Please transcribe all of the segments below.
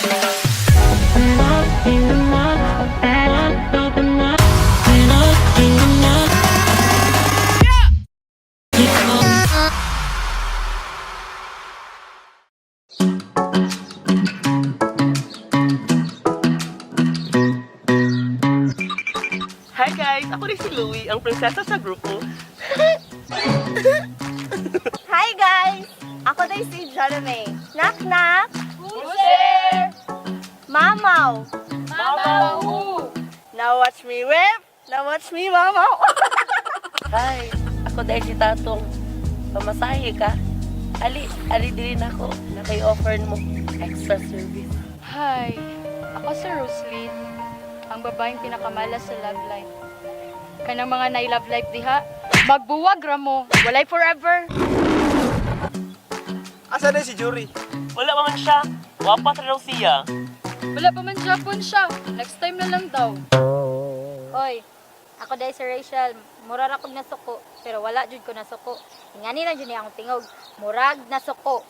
Hi guys! Ako rin si Louie, ang prinsesa sa grupo. Hi guys! Ako day si Jeremy. Knock knock! Who's there? Mamaw! Mamaw who? Now watch me whip! Now watch me mamaw! Hi, ako dahil si Tatong. Pamasahe ka? Ali, ali din ako. Naki-offer mo extra service. Hi, ako si Roslyn, ang babaeng pinakamala sa love life. Kanang mga nay love life diha, magbuwag ra mo, walay forever. Asa na si Jury? Wala pa man siya. Wapa sa raw siya. Wala pa man Japon siya, next time na lang daw. Oy, ako dahil si Rachel, mura ra kog nasuko, pero wala jud ko nasuko. Ingani lang jud ni akong tingog, murag nasuko.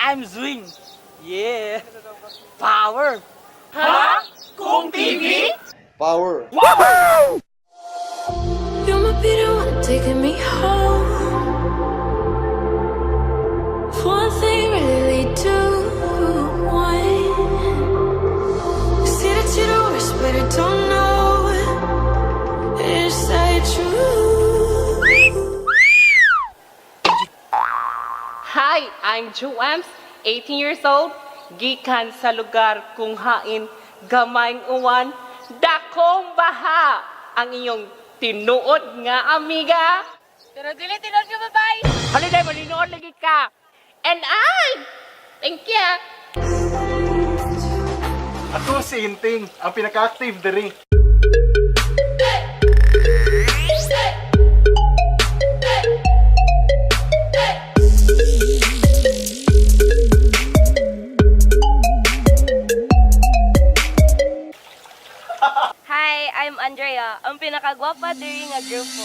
I'm Zwing. Yeah. Power. Power. You might be the one taking me home. One thing really do want. You see that you're the worst, but I don't know. Is that true? Hi, I'm Joems, 18 years old, gikan sa lugar kung hain gamayng uwan, dakong baha ang inyong tinuod nga amiga. Pero dili tinuod nga babae. Holiday, malinood lagi ka. And I, thank you. Ako si Inting, ang pinaka-active diri. Hi, I'm Andrea, ang pinakagwapa diri nga grupo.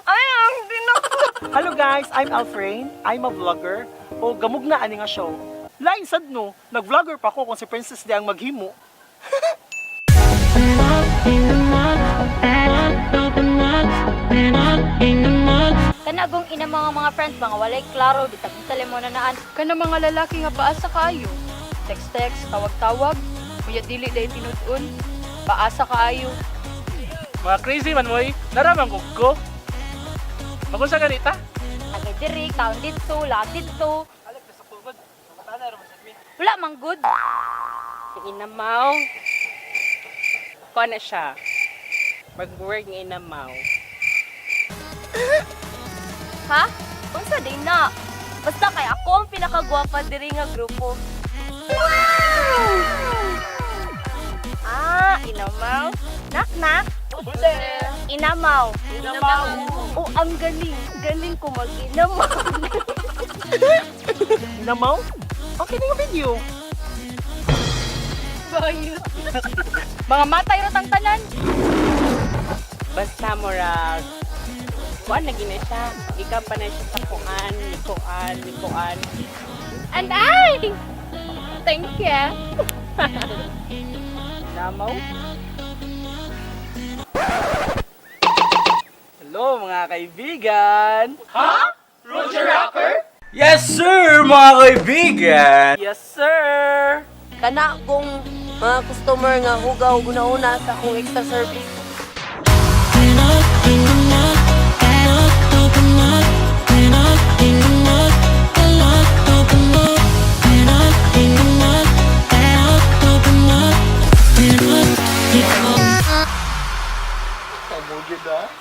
Ay, ang dinako! Hello guys, I'm Alfrain. I'm a vlogger. O gamug na ani nga show. Lain sad no, nag-vlogger pa ko kung si Princess di ang maghimo. Kanagong ina mga friends, mga walay klaro, bitag sa naan. Kanang mga lalaki nga paasa kaayo. Text-text, tawag-tawag, kuya dili day tinud-on. Paasa kaayo. Mga crazy man moy, naramang ko. Magunsa ganita? Agay diri, kaon didto, laag didto. Wala man good. Inamaw. Kuha na siya. Mag-work ng inamaw. Ha? Unsa day na? Basta kay ako ang pinakagwapa diri nga grupo. Ah, inamaw. Knock knock. Inamaw. Inamaw. Oh, ang galing. Galing ko mag-inamaw. Inamaw? Okay na yung video. Bayot. Mga matay ra tang tanan. Basta murag kuan lagi na siya. Ikaw pa na siya sa kuan, ni kuan, ni kuan. And I, thank you. Inamaw? Hello mga kaibigan! Ha? Roger Rocker? Yes sir, mga kaibigan! Yes sir! Kana kung mga customer nga hugaw guna-una sa akong extra service. Kamugid ah.